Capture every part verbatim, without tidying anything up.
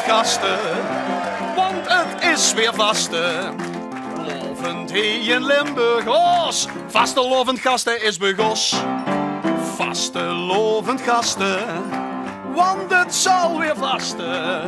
Gaste, want 't is weer vaste. Lovend hie in Limburg, os. Vastelaovend gaste is begós. Vastelaovend gaste, want 't zal weer vaste.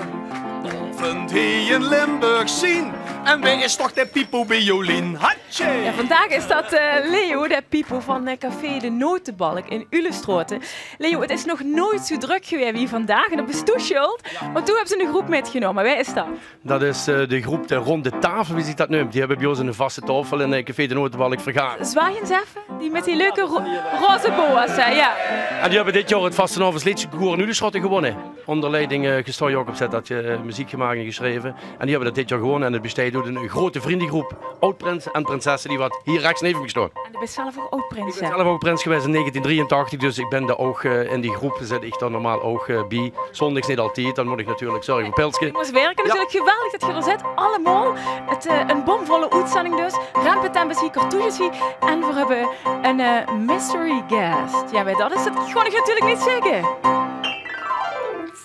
Lovend hie in Limburg zien. En wae is toch de Pipo bie Jolien? Hatsje! Ja, vandaag is dat eh, Leo, de Pipo van eh, Café de Notenbalk in Ulestraote. Leo, het is nog nooit zo druk gewaes wie vandaag. En dat is doe sjöld, want doe höbs 'n groep mitgenómme. Wae is dat? Dat is eh, de groep de Ronde Tafel, wie zich dat neump. Die höbbe bie ós 'n vaste taofel in eh, Café de Notenbalk vergaar. Zwaai ins effe, die mit die leuke ro roze boa's, hè, ja. En die höbbe dit jaor 't Vastelaovesleedjesconcours in Ulestraote gewónne. Ónder leiding eh, Geston Jacobs haet dat eh, meziek gemaak en gesjreve. En die höbbe dat dit jaor gewónne. En 't besteit oet 'n grote vrundegroep. Aod-prinse en prinsesse die wat hie rechs neve mich sjtaon. En doe bis zelf ouch aod-prins, hè? Ich bin zelf ouch prins gewaes in negentien drieëntachtig, dus ich bin dao ouch eh, in die groep zit ich dan normaal ouch eh, bie. Zóndigs neet altied, dan mót ich natuurlik zörge veur pilske. Ich mós wirke. Ja. Natuurlik geweldig dat geer d'r zit, allemaol. 't Eh, 'n bomvolle oetzending dus. Rempetempo's hie, cartouches hie. En veer höbbe 'n eh, mystery guest. Ja, mer dat is 't, gaon ich natuurlik neet zègke.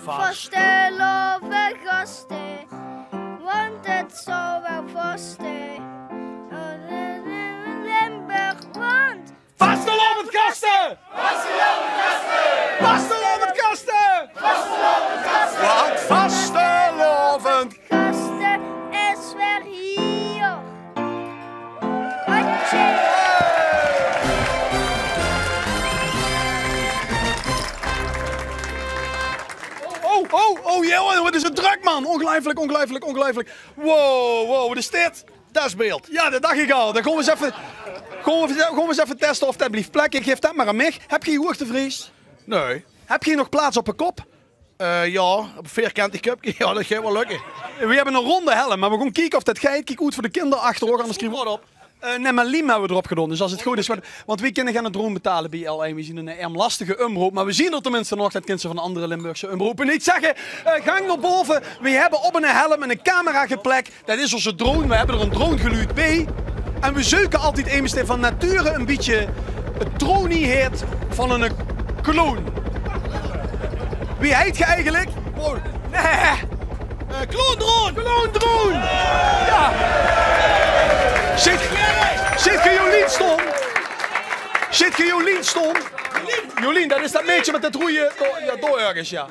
Vastelaovend gaste, want 't zal weer vaste. Limburg, want Vastelaovend gaste! Vastelaovend gaste! Want vastelaovend gaste is weer hie. Hatsje! Oh, oh, oh, jao, wat is 't drök, man. Óngeluifelik, óngeluifelik, óngeluifelik. Wow, wow, wat is dit? Dat is beeld. Ja, dat dach ich al. Dan gaon v'r ins effe, gaon v'r, gaon v'r ins effe teste of dat blief plekke. Gaef dat mer aan mich. Höb geer hoegtevrees? Nae. Höb geer nog plaats op de kop? Eh, ja, op veerkentig köpke. Ja, dat geit waal lökke. V'r höbbe 'ne ronde helm, mer v'r gaon kieke of dat geit. Kiek oet veur de kinder achter ouch, anders kriege v'r wat op. Eh, nae, mer liem höbbe v'r d'rop gedaon. Dus es 't good is, want, want v'r kinne geine drone betale bie L één. V'r zien 'n ermlastige umroep, mer v'r zien d'r teminste nog. Dat kins se van andere Limburgse umroepe neet zègke. Eh, gank nao bove. V'r höbbe op 'ne helm 'n camera geplek. Dat is ózze drone, v'r höbbe d'r 'n dronegeluid bie. En v'r zeuke altied emes dae van nature 'n bietje 't dronie haet van 'ne clown. Wie heit geer eigelik? Paul. Nae. Eh, Clown Drone. Clown Drone. Ja. Zit, zit geer Jolien sjtaon? Zit geer Jolien sjtaon? Jolien, dat is dat meidje mit dat roeje, ja, dao örges, ja.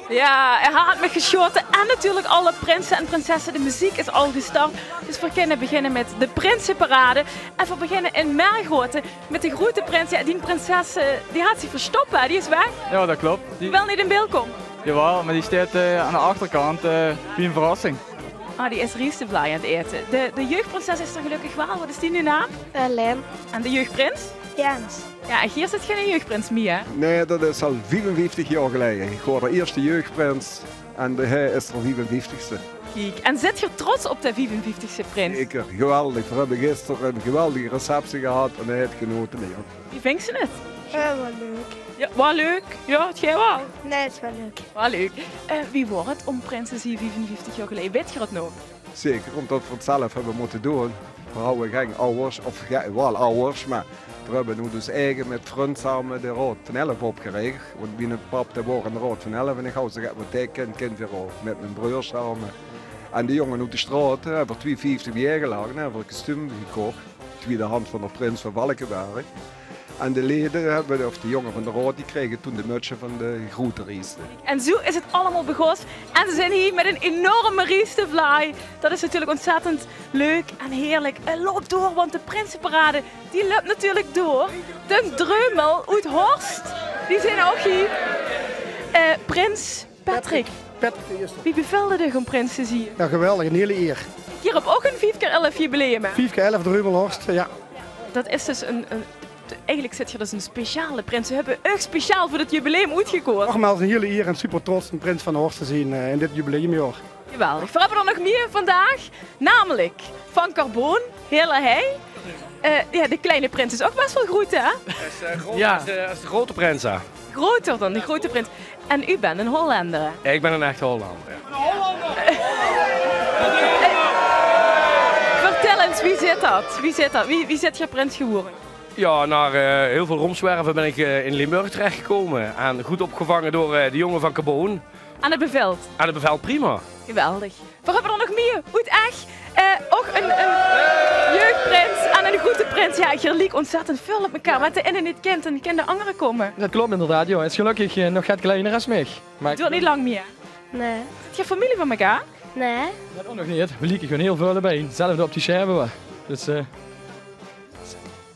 Ja, hae haet mich gesjaote. En natuurlik alle prinse en prinsesse. De meziek is al gestart. Dus v'r kinne beginne mit de prinseparade. En v'r beginne in Mergraote mit de groete prins. Ja, dien prinses, eh, die haet zich verstop, hè? Die is weg. Ja, dat klop. Die... Waal neet in beeld kómme. Jawaal, mer die steit eh, aan de achterkant eh, bie 'n verrassing. Ah, die is riestevlaai aan 't aete. De, de jeugdprinses is d'r gelökkig waal. Wat is dien naam? Eh, Lem. En de jeugdprins? Jens. Ja, en geer zeet geine jeugdprins mie, hè? Nae, dat is al viefenvieftig jaor geleje. Ich waor d'r ierste jeugdprins en hae is d'r viefenvieftigste. Kiek, en zeet geer trots op de viefenvieftigste prins? Zeker, geweldig. Veer höbbe gister 'n geweldige receptie gehad en hae haet genaote, nae, jóng. Wie vingt geer 't? Ja, waal leuk. Ja, waal leuk. Ja, 't geit waal. Nae, 't is waal leuk. Waal leuk. Eh, wie waor 't óm prins te zeen viefenvieftig jaor geleje? Weit geer 't nog? Zeker, ómdat veer 't zelf höbbe mótte doon. Veer hawwe gein awwers, of ge-, waal awwers, mer veer höbbe noe dus eige mit vrun same de Raod van Elf opgerich. Want miene pap, dae waor in de Raod van Elf en ich haw gezag, wat hae kint, kint v'r ouch, mit mien breur same. En de jónge oet de straot, eh, höbbe veer twieë vieftig bie-ein gelag, höbbe v'r 'n kostuum gekoch. Twiede hand van de prins van Valkeberg. En de lede höbbe, of de jónge van de raod, die krege toen de mötsje van de groete rieste. En zoe is 't allemaol begós. En ze zeen hie mit 'n enorme riestevlaai. Dat is natuurlik óntzèttend leuk en heerlik. Eh, loup door, want de prinseparade, die löp natuurlik door. D'n Dreumel oet Horst, die zeen ouch hie. Eh, prins Patrick. Patrick de Ierste. Wie bevèlt 't uch óm prins te zeen? Ja, geweldig, 'n hiel ier. Geer höb ouch 'n vief kier elf jubileum, hè? Vief kier elf, Dreumel, Horst, ja. Dat is dus 'n, 'n, eigelik zeet geer dus 'n speciale prins. Ze höbbe uch speciaal veur dit jubileum oetgekoze. Nogmaals, 'n hiel ier en super trots óm prins van Horst te zeen, eh, in dit jubileumjaor. Geweldig. Veer höbbe d'r nog mie vandaag, namelik van Carboon, Hille Hei. Eh, ja, de kleine prins is ouch bès waal groet, hè? Is, eh, groter es de, es de grote prins, hè? Groter dan de grote prins. En u bent 'n Hollander, hè? Ich bin 'n echte Hollander, ja. Vertèl ins, wie zit dat? Wie zit dat? Wie, wie zeet geer prins gewore? Ja, nao eh, hiel väöl rómzwerve bin ich eh, in Limburg terechgekómme. En good opgevange door eh, de jónge van Carboon. Aan 't beveld. Aan 't beveld, prima. Geweldig. Veer höbbe d'r nog mieë oet Ech. Eh, ouch ein, ein jeugprins en eine groete prins. Jao, geer liek ontzettend väöl op mekaar, mer es de eine neet kint, dan kin de angere kómme. Det klop inderdaad, jao. Is gelökkig, eh, nog get kleiner es mich. Mer 't doert neet lang mieë. Nae. Is 't geer femilie van mekaar? Nae. Det ouch nog neet. Veer lieke gewoon hiel väöl op ein. Zelfde opticien höbbe veer. Dus, eh,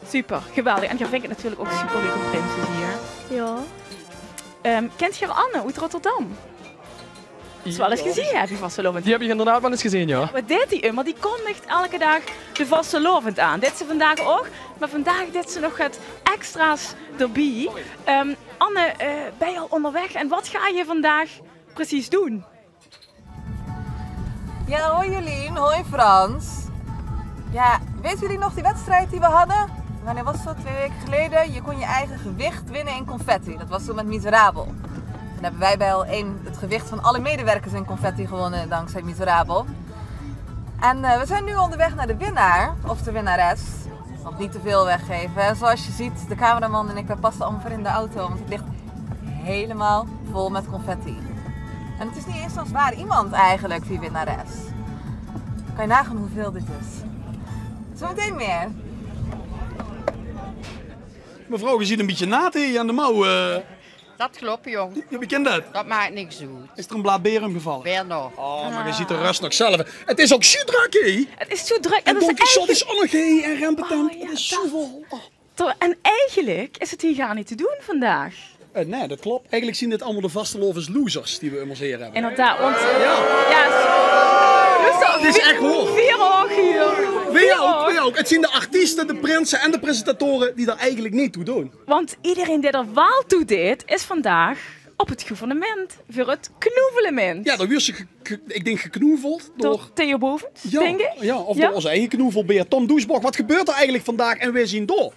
Super, geweldig. En geer vingt 't natuurlik ouch superleuk óm prins te zeen, hè? Jao. Ehm, kint geer Anne oet Rotterdam? Is waal ins gezeen, hè, die vastelaovend? Die höb ich inderdaad waal ins gezeen, jao. Waat deit die ummer? Die kondig eder daag de vastelaovend aan. Deit ze vandaag ouch, mer vandaag deit ze nog get extra's d'rbie. Ehm, Anne, eh, bès se al óngerwaeg en waat geis se vandaag precies doon? Ja, hoi Jolien, hoi Frans. Ja, weten jullie nog die wedstrijd die we hadden? Wanneer was dat? Twee weken geleden? Je kon je eigen gewicht winnen in confetti. Dat was toen met Miserabel. Toen hebben wij bij L één het gewicht van alle medewerkers in confetti gewonnen, dankzij Miserabel. En eh, we zijn nu onderweg naar de winnaar, of de winnares. Nog niet te veel weggeven. En zoals je ziet, de cameraman en ik, we passen allemaal voor in de auto, want het ligt helemaal vol met confetti. En het is niet eens zo'n zwaar iemand eigenlijk, die winnares. Kan je nagaan hoeveel dit is. Zometeen meer. Mevrouw, ge ziet ein bietje naat hie aan de mouw. Eh. Dat klop, jóng. Ja, wie kan dat? Dat maak niks oet. Is d'r ein blaad beer ómgevalle? Weer nog. Oh, mer ge ziet de rös nog zelf. 't Is ouch zoe drök hie. 't Is zoe drök. En Don Quixote is ouch nog hie en Rempetent. Oh, ja, 't is zoe vol. Oh. Toch, en eigelik is 't hie gaar neet te doon vandaag. Eh, nae, dat klop. Eigelik zien dit allemaol de vastelaoveslosers die we um ós haer höbbe. Inderdaad, want... Ja. Ja, s-, 't is ech waor. Veer ouch hie. Veer ouch, veer ouch. 't Zien de artieste, de prinse en de presentatore die d'r eigelik neet toe doon. Want ederein dae d'r waal toe deit, is vandaag op 't gouvernement veur 't knoevelemint. Ja, dan wuuers se ge-, ge-, ik dink geknoeveld door Theo Bovens, dink ik. Ja, of door ós eige knoevelbeer Tom Doesborg. Wat gebeurt d'r eigelik vandaag en wae zien dao?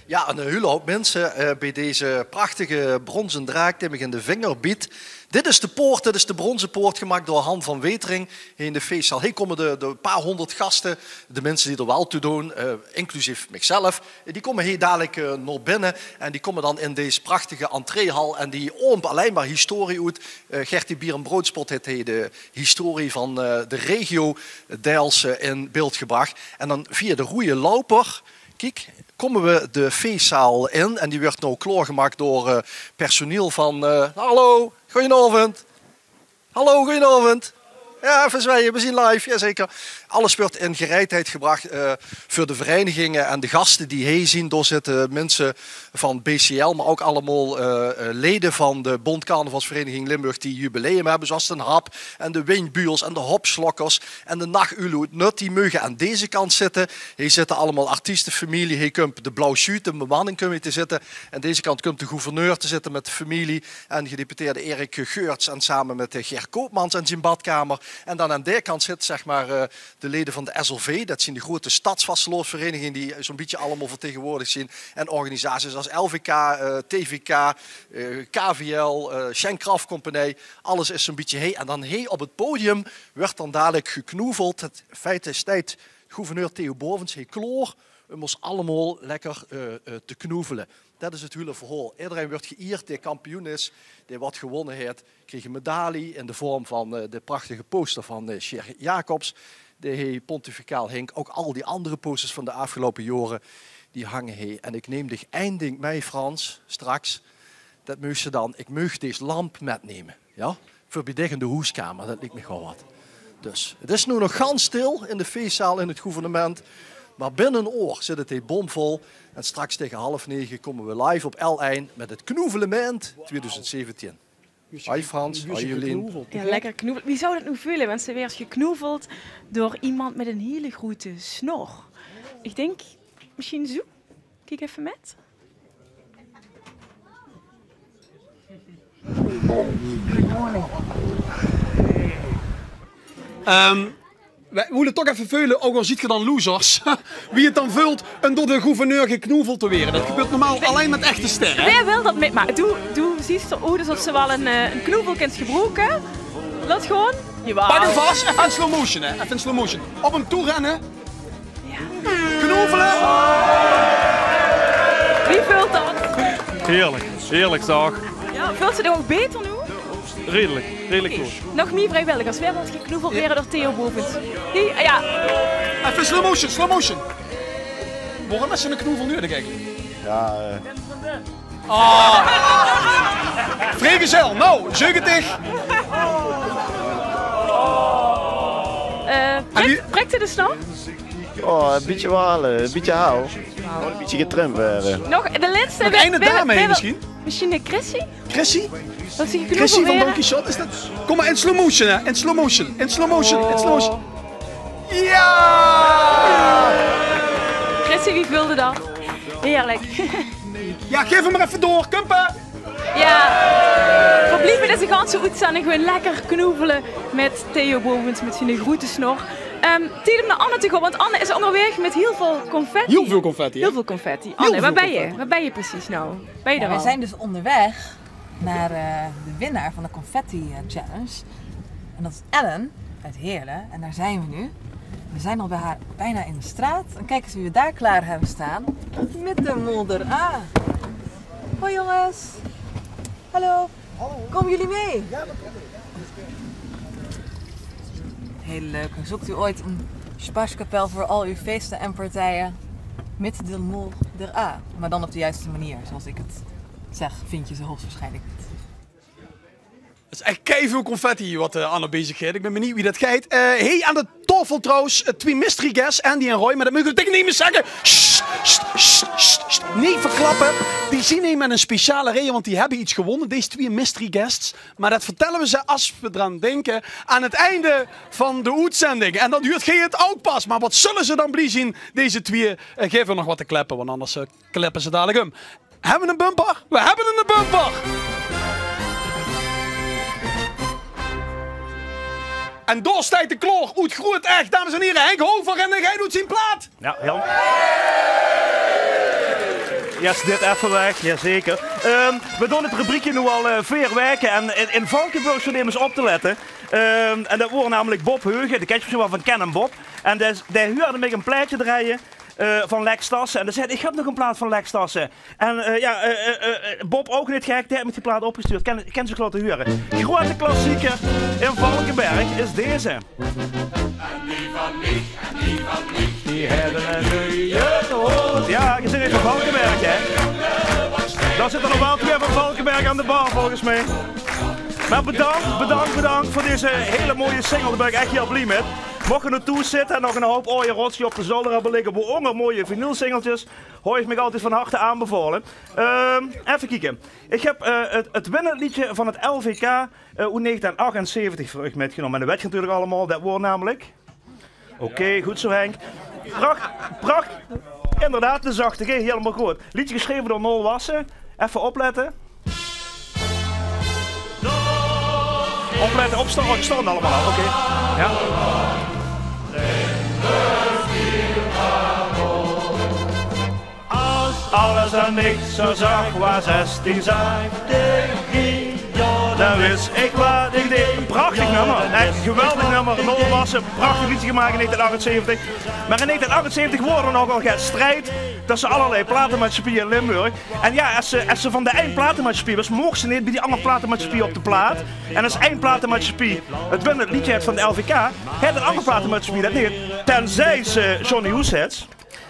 Ja, ein hiel houp minse, eh, bie deze prachtige bronzen draak dae mich in de vinger biet. Dit is de poort, dit is de bronzen poort, gemaak door Han van Wetering hie in de feeszaal. Hie kómme de, de paar hónderd gaste, de minse die d'r waal toe doon, eh, inclusief michzelf, eh, die kómme hie dalik, eh, nao binne en die kómme dan in dees prachtige entreehal en die aomt allein mer historie oet. Eh, Gertie Bier en Broodspot haet hie de historie van, eh, de regio deils, eh, in beeld gebrach. En dan via de roeje louper, kiek, kómme we de feeszaal in. En die wuuert noe klaorgemaak door, eh, personeel van, eh, hallo, goojenaovend. Hallo, goojenaovend. Ja, effe zweie, we zien live, jazeker. Alles wuuert in gereidheid gebrach, eh, veur de vereiniginge en de gaste die hie zien. Dao zitte minse van B C L, mer ouch allemaol, eh, eh, lede van de Bond Carnavalsvereniging Limburg die jubileum höbbe, zoeas de Hap en de Windbuurs en de Hopslokkers en de Nach Uul oet Nut, die meuge aan deze kant zitte. Hie zitte allemaol artiestefemilie, hie kump de Blauw Sjuut, de bemanning kump hie te zitte. Aan deze kant kump de gouverneur te zitte mit de femilie en gedeputeerde Erik Geurts en same mit, eh, Ger Koopmans en zien badkamer. En dan aan dae kant zit, zeg mer, eh, de lede van de S L V, dat zien de groete stadsvastelaovesvereniginge die zoe'n bietje allemaol vertegenwoordig zien. En organisaties as L V K, eh, T V K, eh, K V L, eh, Sjeng Kraft Compagnie. Alles is zoe'n bietje hie. En dan hie op 't podium wuuert dan dalik geknoeveld. 't Feit is, steit gouverneur Theo Bovens hie klaor um ós allemaol lekker, eh, eh, te knoevele. Dat is 't hiele verhaol. Ederein wuuert geëerd dae kampioen is, dae wat gewonne haet. Krieg ein medalie in de vorm van, eh, de prachtige poster van, eh, Sjer Jacobs, dae hie pontificaal hink. Ouch al die andere posters van de aafgeloupe jaore, die hange hie. En ik neem dich ein dink mei, Frans, straks. Dat meugs se dan, ik meug dees lamp mitneme, ja? Veur bie dich in de hoeskamer, dat liek mich waal wat. Dus, 't is noe nog gans stil in de feeszaal in 't gouvernement. Mer binne ein oor zit 't hie bomvol. En straks taege half nege kómme we live op L één mit 't Knoevelemint twieëdoezend zeventien. Hoi Frans, hoi Jolien. Ja, lekker knoevel. Wie zou dat noe veule, wens se waers geknoeveld door iemand mit ein hiele groete snor? Ik dink, mesjien zoe. Kiek effe mit. Ehm, we, we wille toch effe veule, ouch al ziet ge dan losers, wie 't dan veult um door de gouverneur geknoeveld te waere. Dat gebeurt normaal allein mit echte sterre, hè? Wae wil dat mitmake? Doe, doe zies d'r oet esof se waal ein, eh, ein knoevel kins gebroeke. Laot gewoon. Jawaal. Pak 'm vas, effe in slow motion, hè. Effe in slow motion. Op 'm toe renne. Ja. Knoevele. Wie veult dat? Heerlijk, heerlijk, zag. Ja, Veult ze zich ouch baeter noe? Redelik, redelik good. Nog mie vriewilligers. Wae wèlt geknoeveld waere door Theo Bovens? Die, ah, jao. Effe slow motion, slow motion. Waorum is 'ne knoevel nudig eigelik? Jao, eh. Ah. Vrijgezel, noe, zeventig. Eh, prik, prik 'r de snor? Oh, e bietje waal, eh, e bietje haal. Gewoon e bietje getrimp waere. Nog de lètste. Nog eine dame mesjien? Mesjien de Chrissy? Chrissy? Chrissy van Don Quichotte, is det? Kóm mer, in slow motion, hè. In slow motion, in slow motion, in slow motion. Jao! Chrissy, wie veulde det? Heerlik. Jao, gaef 'm mer effe door, kump hè! Jao. Veer blieve deze ganse oetzending gewoon lekker knoevele mit Theo Bovens, mit zien groete snor. Ehm, tied óm nao Anne te gaon, want Anne is óngerwaeg mit hiel väöl confetti. Hiel väöl confetti, hè? Hiel väöl confetti. Anne, wo bön se? Wo bön se precies noe? Bön se d'r al? Ja, we zijn dus onderweg naar, eh, de winnaar van de Confetti, eh, Challenge. En dat is Ellen uit Heerlen. En daar zijn we nu. We zijn al bij haar bijna in de straat. En kijk eens wie we daar klaar hebben staan. Mit de mol d'raan. Hoi jongens. Hallo. Komen jullie mee? Heel leuk. Zoekt u ooit een spaarskapel voor al uw feesten en partijen? Mit de mol d'raan. Maar dan op de juiste manier, zoals ik het zeg, vind je ze hoogstwaarschijnlijk niet. 't Is ech keiväöl confetti wat, eh, Anne bezig geit. Ich bön benuujd wie det geit. Eh, hey, aan de taofel trouwens, eh, twie mystery guests, Andy en Roy, mer det moge v'r taenge nemes zègke. Sst, sst, sst, sst. Neet verklappe. Die zeen hie mit ein speciale raeje, want die höbbe get gewónne, dees twie mystery guests. Mer det vertèlle v'r ze es v'r d'raan dinke aan 't einde van de oetzending. En dan huurt geer 't ouch pas. Mer wat zölle ze dan blie zeen, dees twie. Eh, gaef v'r nog wat te kleppe, want angers, eh, kleppe ze dalik óm. Höbbe v'r 'ne bumper? V'r höbbe 'ne bumper! En dao steit 'r klaor, oet Groeët-Ech, dames en hiere, Henk Hoover en Reinout zien plaat. Ja, Jan. Yes, dit effe weg, jazeker. Ehm, v'r doon 't rubriekje noe al, eh, veer waeke en in, in Valkeberg zoe nemes op te lètte. Ehm, en det waor namelik Bob Heugen, dae kènt geer mesjien waal van Ken en Bob. En dae, dae huurde mich ein plaetje drejje, eh, van Lex Stassen. En dae zag: "Ich höb nog ein plaat van Lex Stassen." En, eh, ja, eh, eh, eh, Bob ouch neet gek, dae haet mich die plaat opgestuurd. Kin, kin ze laote hure. Groeëte klassieker in Valkeberg is deze. En die van mich, en die van mich, die höbbe ein nuuj hood. Ja, geer zeet, van Valkeberg, hè. Dao zitte nog waal twie van Valkeberg aan de bar, volges mich. Mer bedank, bedank, bedank veur deze hiel sjoeane single. Dao bön ich ech hiel blie mit. Moch geer noe thoes zitte en nog ein houp aoje rotzooi op de zolder höbbe ligke, waorónger sjoeane vinylsingeltjes, haoj ich mich altied van harte aanbevaole. Ehm, effe kieke. Ich höb, eh, 't, 't winnend leedje van 't L V K, eh, oet negentieën achtenzeventig veur uch mitgenómme. En det wèt geer natuurlik allemaol, det waor namelik... Oké, good zoe, Henk. Prach-, prach-, inderdaad, de Zachte G, hielemaol good. Leedje gesjreve door Nol Wassen. Effe oplètte. Oplètte, opstaon. Oh, die staon allemaol al. Oké. Ja. As alles en niks zoe zach waas es die Zachte G, ja, dan wis ich waat ich deej. Prachtig nummer. Ech geweldig nummer. Nol Wassen, prachtig leedje gemaak in negentieën achtenzeventig. Mer in negentieën achtenzeventig waor d'r nogal get stried tösse allerlei platemaatsjappieje in Limburg. En ja, es se, es se van de ein platemaatsjappie waas, mochs se neet bie die anger platemaatsjappie op de plaat. En es ein platemaatsjappie 't winnend leedje haet van de L V K, haet 'n anger platemaatsjappie det neet. Tenzij se Johnny Hoes haet.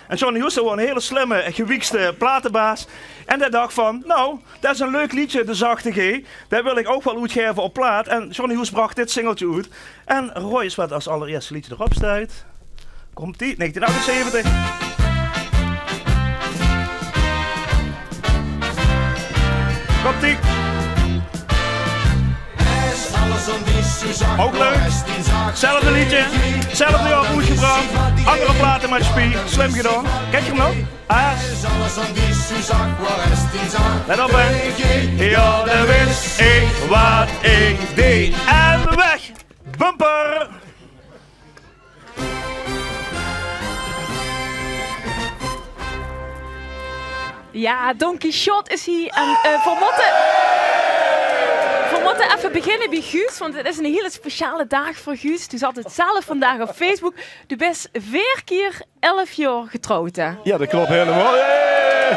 En Johnny Hoes, det waor 'ne hiele slimme, gewiekste platebaas. En dae dach van: "Nou, det is ein leuk leedje, de Zachte G. Det wil ich ouch waal oetgaeve op plaat." En Johnny Hoes brach dit singeltje oet. En raoj ins waat es allerierste leedje d'rop steit. Kump-ie, negentieën achtenzeventig. Kump-ie. Ouch leuk. Zelfde leedje. Zelfde jaor oetgebrach. Anger platemaatsjappie. Slim gedaon. Kènt geer 'm nog? As. Let op, hè. Ja, dan wis ich waat ich deej. En weg. Bumper. Ja, Don Quichotte is hie. En, eh, veer mótte, veer mótte effe beginne bie Guus, want 't is 'ne hiele speciale daag veur Guus. Doe zats 't zelf vandaag op Facebook. Doe bis veer kier elf jaor getrouwd, hè? Ja, det klop hielemaol. Jee!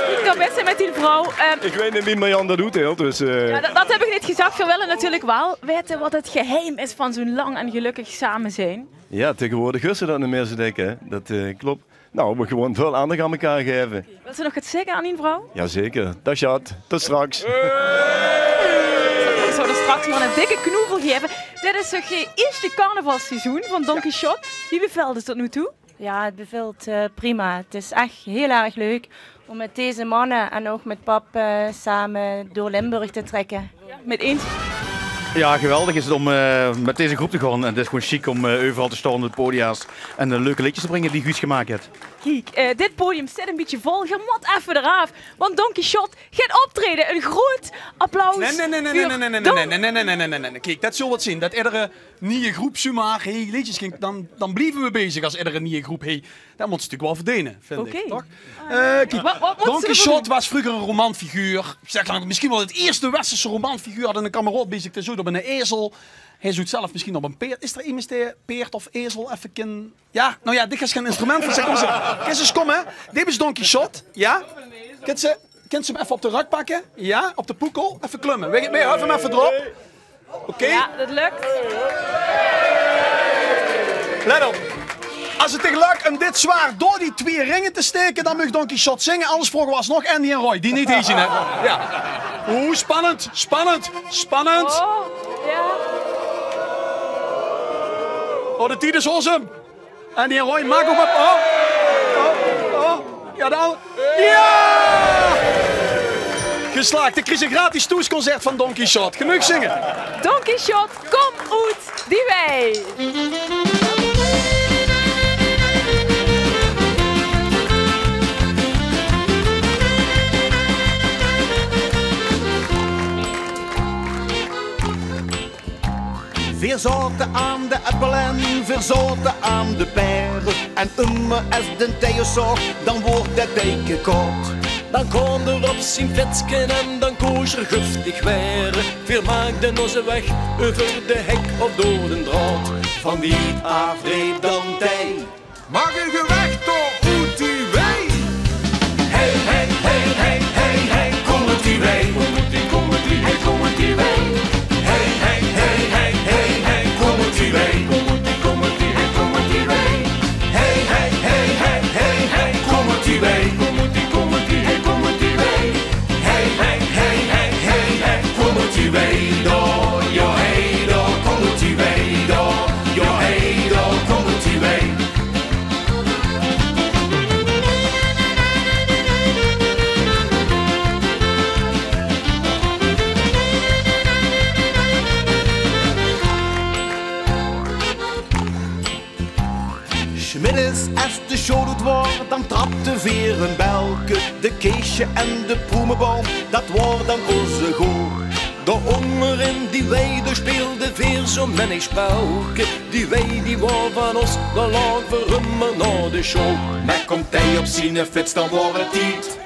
Kiek, det Bèste mit dien vrouw, eh, Ich weit neet wie Marjan dat oetdeelt, dus, eh. Jao, dat, dat höb ich neet gezag. Veer wille natuurlik waal weite wat 't geheim is van zoe'n lang en gelökkig same zeen. Jao, taegewoordig huurs se dat neet mie zoe dèk, hè. Dat, eh, klop. Nou, veer gewoen väöl aandach aan mekaar gaeve. Wils se nog get zègke aan dien vrouw? Jaozeker. Daag sjat, tot straks. Ich zou d'r straks mer 'ne dikke knoevel gaeve. Dit is toch 't ierste carnavalsseizoen van Don Quichotte. Wie bevèlt 't tot noe toe? Ja, het bevelt, eh, prima. Het is echt heel erg leuk om met deze mannen en ook met pap, eh, samen door Limburg te trekken. Mit eins. Ja, geweldig is het om, eh, met deze groep te gaan. En het is gewoon chic om, eh, overal te staan op de podia's en, eh, leuke liedjes te brengen die Guus gemaakt heeft. Kiek, eh, dit podium zit een beetje vol. Ge mot effe d'raaf, want Don Quichotte geit optraeje. Een groot applaus. Nee, nee, nee, nee, veur nee, nee, nee, Don. Nee, nee, nee, nee, nee, nee, nee. Kiek, det zul wat zeen. Det edere nieje groep, zomaar, hey, leedjes ging, dan, dan blieve we bezig as edere nieje groep. Hey, det mot ze natuurlik waal verdene, vind ik, toch? Oké. Eh, kiek, Wa-, wat mot Don ze Quichotte ervan doen? Was vreuger een romanfiguur. Ik zeg dan, misschien wel het eerste westerse romanfiguur. Had een kameraod bij zich te zoot op een ezel. Hij zoot zelf misschien op een peerd. Is er iemand die peerd of ezel effe kin Ja, nou ja, dit is geen instrument van, zeg, kom, zeg. Kins ins kómme, hè? Dit is Don Quichotte, ja? Kins se, kins se 'm effe op de rök pakke? Ja, op de poekel. Effe klumme. Wèt geer 't mei, huif 'm effe d'rop. Oké. Ja, dat lukt. Let op. As 't dich lök um dit zwaard door die twieë ringe te steke, dan maag Don Quichotte zinge, anders vraoge we alsnog Andy en Roy, die neet hie zien, hè? Ja. Oeh, spannend, spannend, spannend. Oh, ja. Oh, de tied is awesome. En die Roy maak op. Oh, oh, oh. Ja, dan. Ja! Geslaagd. De kriege gratis thoesconcert van Don Quichotte. Genóg zinge. Don Quichotte, kom oet die wei. Veer zaote aan de appel en veer zaote aan de pere. En ummer es den tij os zaog, dan woort det tij gekaod. Dan kaom d'r op zien fietske en dan koos d'r guftig waere. Veer maakden os weg euver de hek of door den draod. Van wied aaf reep dan tij: Maak uch weg dao oet die wei! Hey, hey, hey, hey, hey, hey, kom oet die wei. Kom oet die, kom oet die, hey, kom oet die wei. Hey, hey, hey, hey, hey, hey, kom oet die wei. Kom oet die, kom oet die, hey, kom oet die wei. Hey, hey, hey, hey, hey, hey, kom oet die wei. Kom oet die, kom oet die, hey, kom oet die wei. Hey, hey, hey, hey, hey, hey, kom oet die wei. Dao, ja, hey, dao, kom oet die wei. Dao, ja, hey, dao, kom oet die wei. 's Middes es de sjool oet waor, dan trapte veer ein belke. De Keesje en de Proemeboum, dat waor dan ózze goor. Dao ónger in die wei, dao speelde veer zo mennig spelke. Die wei, die waor van os, dao laoge veer ummer nao de sjool. Mer kump tij op ziene fiets, dan waor 't tied.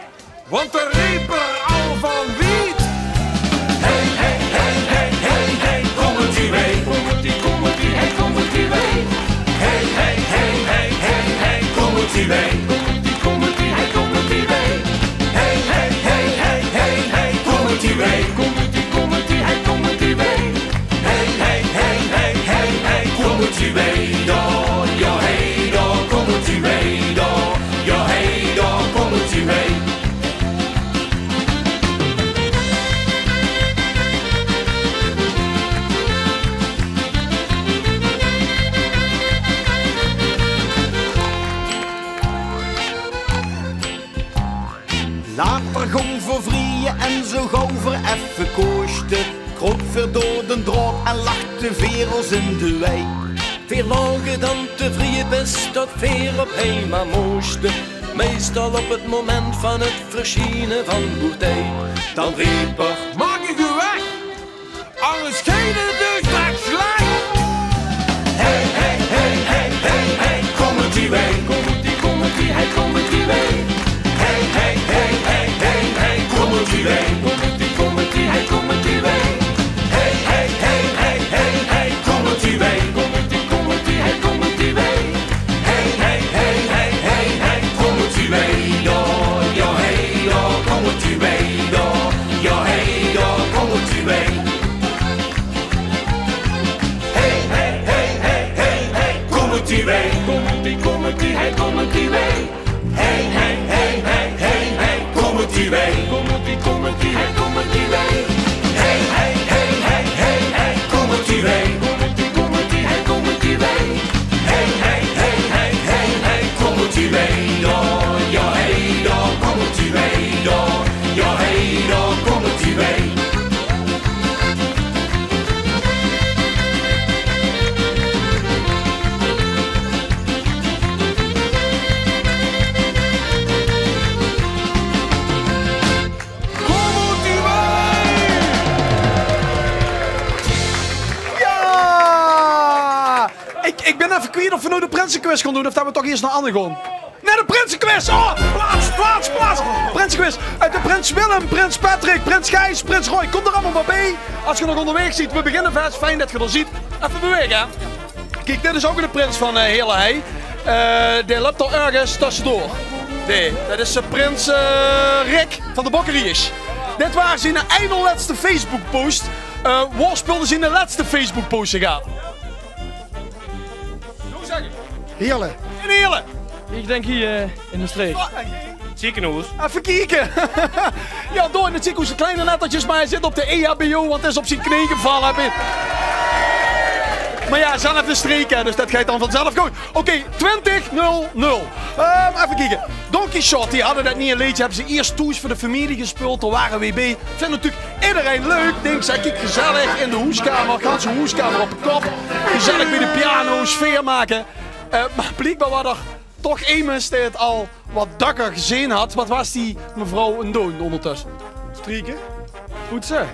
Want dao reep 'r al van wied: Hey, hey, hey, hey, hey, hey, kom oet die wei. Kom oet die, kom oet die, hey, kom oet die wei. Hey, hey, hey, hey, hey, hey, kom oet die wei. Kom oet die, kom oet die, hey, kom oet die wei. Hey, hey, hey, hey, hey, hey, kom oet die wei. Kom oet die, kom oet die, hey, kom oet die wei. Hey, hey, hey, hey, hey, hey, kom oet die wei. Dao, ja, hey, dao, kom oet die wei. Dao, ja, hey, dao, kom oet die wei. Later góng veer vrieje en zo gauw veer effe kóste, kroop veer door den draod en lachte veer os in de wei. Veer laoge dan te vrieje bès tot veer op heim móste. Meistal op 't moment van 't versjiene van boer Tij. Dan reep 'r: Maak uch weg! Anges geit 't uch straks slech! Hey, hey, hey, hey, hey, hey, kom oet die wei. Kom oet die, kom oet die, hey, kom oet die wei. Hey, hey, hey, hey, hey, hey, kom oet die wei. Kom oet die, kom oet die, hey, kom oet die wei. Hey, hey, hey, hey, hey, kom oet die wei. Kom oet die, kom oet die, hey, kom oet die wei. Hey, hey, hey, hey, hey, hey, kom oet die wei. Dao, ja, hey, dao, kom Effe kwiet of we noe de prinsequiz gaon doon of det we toch ieërs nao Anne gaon. Nae, de prinsequiz! Oh, plaats, plaats, plaats! Prinsequiz. Eh, de prins Willem, prins Patrick, prins Gijs, prins Roy. Kom d'r allemaol mer bie. Es geer nog óngerwaeg zeet, we beginne vast. Fijn det geer d'r zeet. Effe bewaege, hè? Kiek, dit is ouch de prins van, eh, Heerle Hei. Eh, dae löp d'r örges tössedoor. Nae, det is, eh, prins, eh, Rick van de Bokkeriejes. Dit waas zien eine lètste Facebook-post. Eh, wo speulde zien lètste Facebook-post zich aaf? Heerle. In Heerle. Ich dink hie, eh, in de streek. Ziekenhoes. Effe kieke. Jao, dao in 't ziekenhoes. De kleine lettertjes, mer hae zit op de E H B O, want hae is op zien knee gevalle. Mer jao, zelf in streek, hè, dus det geit dan vanzelf good. Oké, twintig nul nul. Ehm, effe kieke. Don Quichotte, die hadde det nieje leedje, höbbe ze ieërs thoes veur de femilie gespeuld. Dao wore we bie. Vinj natuurlik ederein leuk. Dink ze, kiek, gezellig in de hoeskamer, ganse hoeskamer op de kop. Gezellig bie de piano, sfeer make. Eh, mer bliekbaar waas d'r toch emes dae 't al get dökker gezeen had. Waat waas die mevrouw aan 't doon óngertösse? Strieke? Poetse?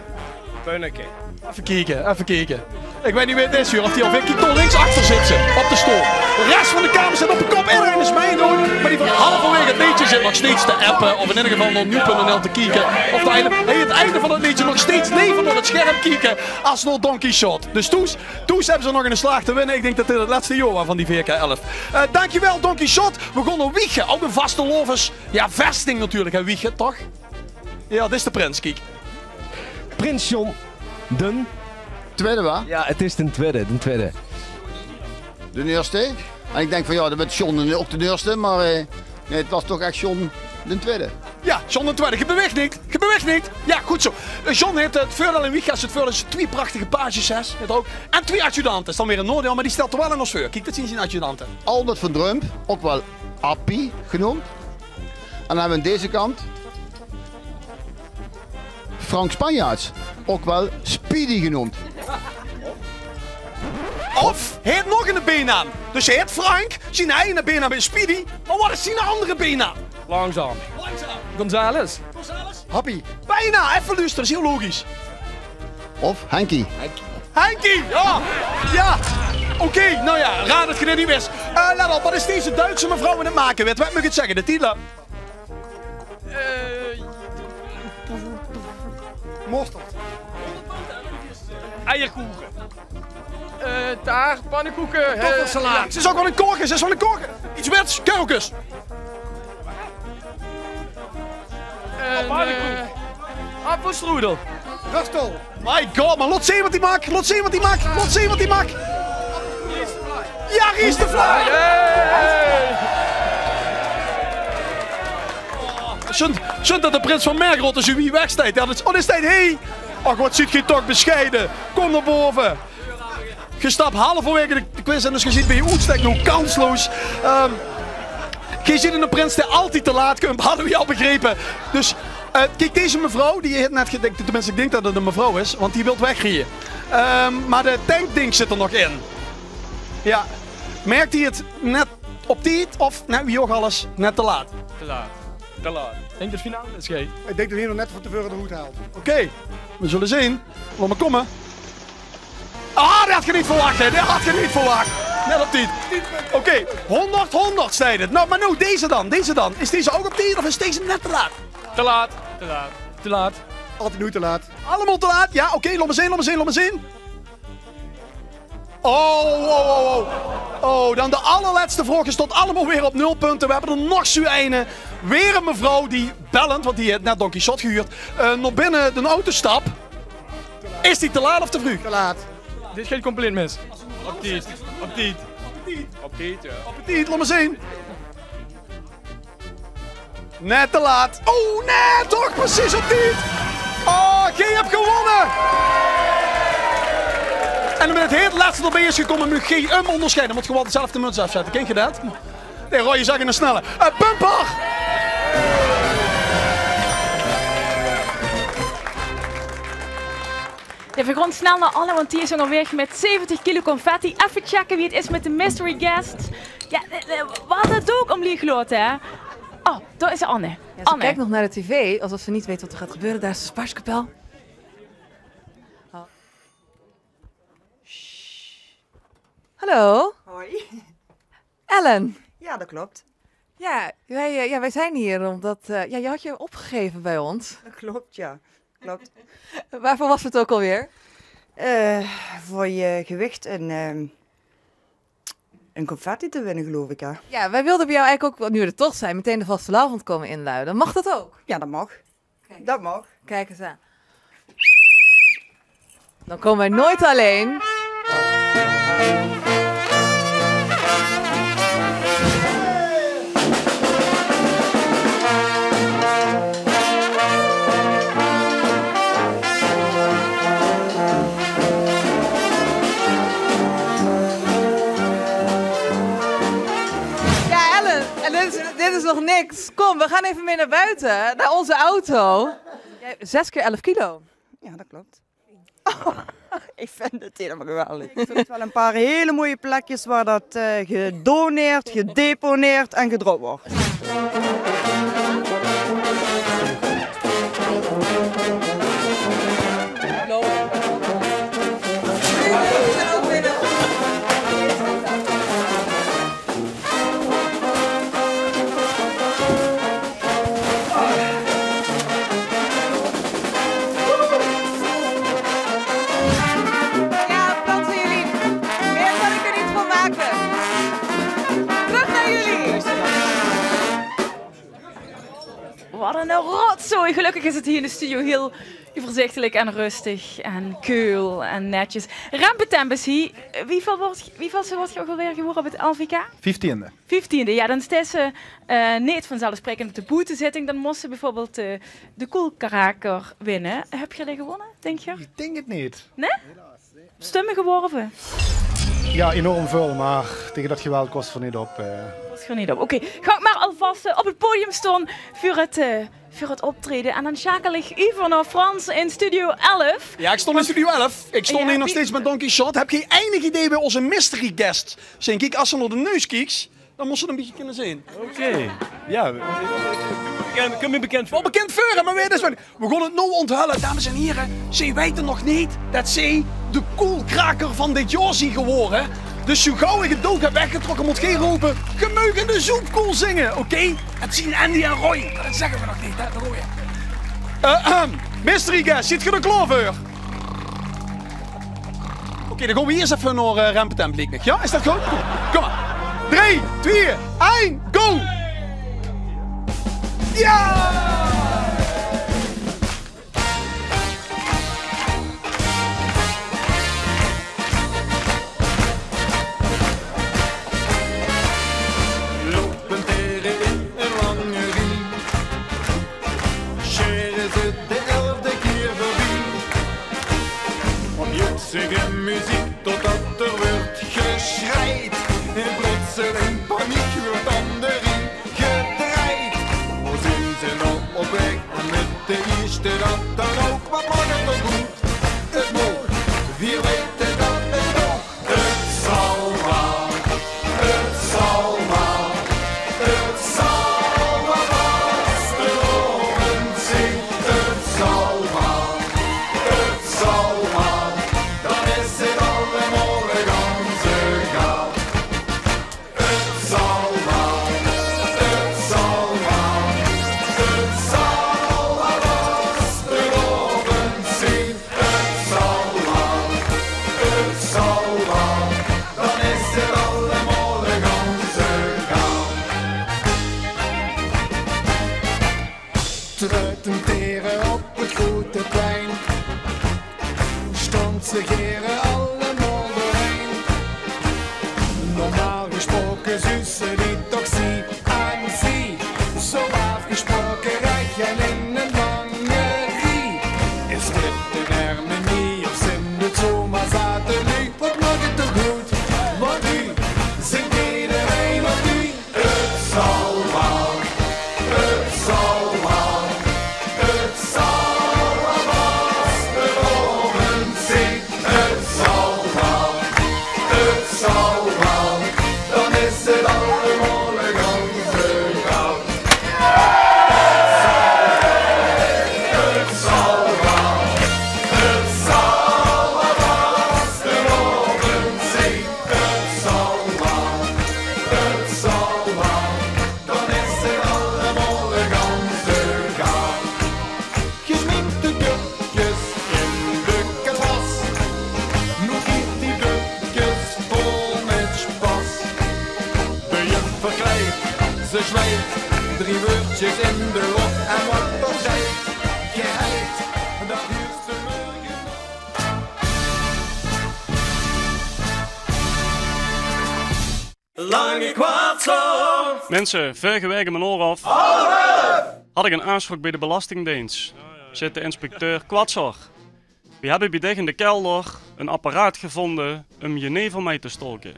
Punneke. Effe kieke, effe kieke. Ich weit neet wae 't is, huur. Of die al weer, kiek, dao links achter zit ze, op de stool. De res van de kamer zit op de kop. Ederein is mei aan 't doon. Mer die van halverwaege 't leedje zit nog steeds te appe. Of in eder geval nao nuuj punt N L te kieke. Of de eine, hey, 't einde van 't leedje nog steeds leve nao 't scherm kieke. Es nao Don Quichotte. Dus thoes, thoes höbbe ze nog eine slaag te winne. Ich dink det dit 't lètste jaor waas van die V K elf. Eh, dankjewel, Don Quichotte. We gaon nao Wiegen. Ouch ein vastelaovesvesting natuurlik, hè, Wiegen, toch? Jao, dit is de prins, kiek. Prins John d'n Twiede, wa? Jao, 't is d'n twiede, d'n twiede. D'n ieërste. En ich dink van, jao, det wuuert John d'n, ouch d'n ieërste, mer, eh, nae, 't waas toch ech John d'n Twiede. Jao, John d'n Twiede. Geer beweeg neet, geer beweeg neet. Jao, good zoe. Eh, John haet 't veurdeil in Wiegen, haet 't veurdeil det 'r twie prachtige pages haet, haet 'r ouch. En twie adjudante, is dan weer 'n naodeil, mer dae stèlt 'r waal aan ós veur. Kiek, det zien zien adjudante. Albert van Drump, ouch waal Appie geneump. En dan höbbe we aan deze kant Frank Spanjaarts, ouch waal Speedy geneump. Of hae haet nog eine bienaam. Dus hae haet Frank, zien eige bienaam is Speedy. Mer waat is zien anger bienaam? Langzaam. Langzaam. Gonzales. Gonzales? Happy. Bienao, effe loestere, is hieël logisch. Of Henkie. Henkie, jao. Jao. Oké, noe jao, raar det geer dit neet wis. Eh, let op, waat is deze Duitse mevrouw aan 't make? Wae, wae maag 't zègke? De titel? Eh, mosterd. Eierkoeken. Eh, taart, pannekoeken, eh, kartoffelsalaat. Ze is ouch waal ein koke, ze is waal ein koke. Iets wits, kurkes. En, eh, appelstrudel. Rustel. My god, mer laot zeen waat die maak. Laot zeen waat die maak. Laot zeen waat die maak. Jao, Ries de Vlaai. Hey. Zund, zund det de prins van Mergrot zoe wied weg steit. Jao, det is, oh, dae steit, hey. Och, waat zeet geer toch besjeie. Kom nao bove. Geer stap halverwaege de, de quiz en dus geer zeet bie oetstek noe kansloos. Ehm, geer zeet eine prins dae altied te laat kump, hadde we al begrepe. Dus, eh, kiek, deze mevrouw, die haet net gedink, tenminste, ich dink det 't ein mevrouw is, want die wilt wegrieje. Ehm, mer de tankdink zit d'r nog in. Jao. Merk geer 't net op tied of net wie ouch alles, net te laat? Te laat. Te laat. Ich dink det finale is, gek. Ich dink det hae nog net van te veure de hood haalt. Oké, we zulle zeen. Laot mer kómme. Ah, det had geer neet verwach, hè. Det had geer neet verwach. Net op tied. Oké, hóngerd hóngerd steit 't. Noe, mer noe, deze dan, deze dan. Is deze ouch op tied of is deze net te laat? Te laat. Te laat. Te laat. Altied noe te laat. Allemaol te laat? Jao, oké, laot mer zeen, laot mer zeen, laot mer zeen. Oh, oh, oh, oh. Oh, dan de allerlètste vraog. 't Steit allemaol weer op nul punte. We höbbe d'r nog zoe eine. Weer ein mevrouw die bellend, want die haet net Don Quichotte gehuurd, eh, nao binne d'n auto stap. Is die te laat of te vreug? Te laat. Dit geit compleet mis. Op tied. Op tied. Op tied, jao. Op tied, laot mer zeen. Net te laat. Oh, nae, toch precies op tied. Oh, geer höb gewónne. En ómdet 't hieël lètste d'rbie is gekómme, maag geer 'm óngersjeie. Mót geer waal dezelfde muts aafzètte. Kènt geer det? Nae, Roy, zèk 'ne snelle. Eh, bumper! Jao, veer gaon snel nao Anne, want die is óngerwaeg mit zeventig kilo confetti. Effe checke wie 't is mit de mystery guest. Jao, eh, eh, waat 't dook óm lieg laote, hè? Oh, dao is Anne. Ja, ze kijkt nog naar de tv, alsof ze niet weet wat er gaat gebeuren. Daar is de Spaarskapel. Oh. Sst. Hallo. Hoi. Ellen. Ja, dat klopt. Ja, wij, eh, ja, wij zijn hier omdat, eh, ja, je had je opgegeven bij ons. Dat klopt, ja. Klopt. Waarvoor was het ook alweer? Eh, voor je gewicht en, ehm, een confetti te winnen, geloof ik, hè? Ja, wij wilden bij jou eigenlijk ook, nu we er toch zijn, meteen de vastelavond komen inluiden. Mag dat ook? Ja, dat mag. Kijk. Dat mag. Kijk eens aan. Dan komen wij nooit alleen. Ja, Ellen, en dit is, dit is nog niks. Kom, we gaan even mee naar buiten, naar onze auto. Jij, zes keer elf kilo. Ja, dat klopt. Ik vind het helemaal geweldig. Er zijn wel een paar hele mooie plekjes waar dat, eh, gedoneerd, gedeponeerd en gedropt wordt. Ja, applaus voor jullie. Meer kan ik er niet van maken. Terug naar jullie. Wat een rotzooi. Gelukkig is het hier in de studio heel overzichtelijk en rustig en keul en netjes. Rempe Tempus hie, wieväöl woort, wieväölste woort geer ouch alweer gewore op het L V K? Vieftiende. Vieftiende, ja, dan steis se, eh, neet vanzelfsprekend op de boetezitting. Dan mós se bijvoorbeeld, eh, de Koelkraker winne. Höb geer die gewonne, dink geer? Ik denk het niet. Nae? Stumme geworve? Ja, enorm väöl, maar tegen dat geweld kos v'r niet op, eh. Kos v'r niet op. Oké, gaot maar alvast, eh, op het podium staon veur het, eh, veur het optreden. En dan sjakel ich euver nao Frans in Studio elf. Ja, ik stond in Studio elf. Ik stond hier nog steeds met Don Quichotte. Heb geer enig idee wie ózze mystery guest zien? Kiek, as se nao de neus kieks, dan mós se 't 'n bietje kinne zeen. Oké. Ja, we, we, we, bekend, bekend veur. Wel bekend veur, maar weer dus, we gaon 't noow onthulle, dames en hiere. Ze weite nog niet dat ze de Koelkraker van dit jaor zien gewore. Dus zo gauw ik het dook heb weggetrokke, mót geer rope: "Gemeugende Zoetkoel zinge", oké? Het zien Andy en Roy, maar dat zegge we nog niet, hè, de Roy. Eh, ehm, mystery guest, ziet geer d'r klaor veur? Oké, dan gaon we eerst effe nao, eh, Rempe Tempus, liek mich. Ja, is dat good? Kom maar. Drie, twee, ein, go! Ja! Lopen tere in een lange rie. Sjere ze de elfde kier veurbie. Op joeksige meziek totdat er weurt gesjreid. In plotseling paniek weurt dan de rie gedreid. Wo zien ze noe op weg mit de ierste, dat dan ouch? Wat maak het toch good? Het mót, veer weite dat het ouch. Het zal waal, het zal waal, het zal waal vastelaovend zien. Het zal waal, het zal waal, dan is het allemaol ganse gaal. Het zal waal, het zal waal, het zal waal vastelaovend zien. Het zal waal, het zal waal, dan is het allemaol ganse gaal. Truitend tere op het grote plein. Stond ze gere allemaol doorheen. Normaal gesproke zuus se die toch zie aan zie. Zo aafgesproke rij gen in een lange rie. Is dit een hermenie of zien dit zomaar zate luuj? Wat maak het toch good? Want nu zingt iedereen op nu. Het zal waal, het zal waal, het zal waal vastelaovend zien. Het zal Minse, veurige waek in mien oor of had ik 'n aafspraok bie de Belastingdeens. Zeet de inspecteur: Kwatser, wie hebbe bie dich in de kelder 'n apparaat gevonde um jenever mei te stoke.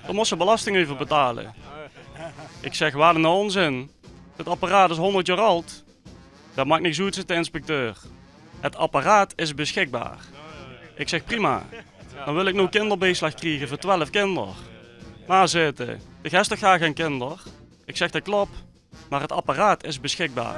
Dao mos se belasting euver betale. Ik zeg: wat 'n onzin. Het apparaat is honderd jaor ald. Dat maakt niks oet, zeet de inspecteur. Het apparaat is beschikbaar. Ik zeg: prima. Dan wil ik noe kinderbeeslag kriege veur twelf kinder. Maar, zeet 'r, dich hes toch gaar gen kinder? Ik zeg: dat klop, maar het apparaat is beschikbaar.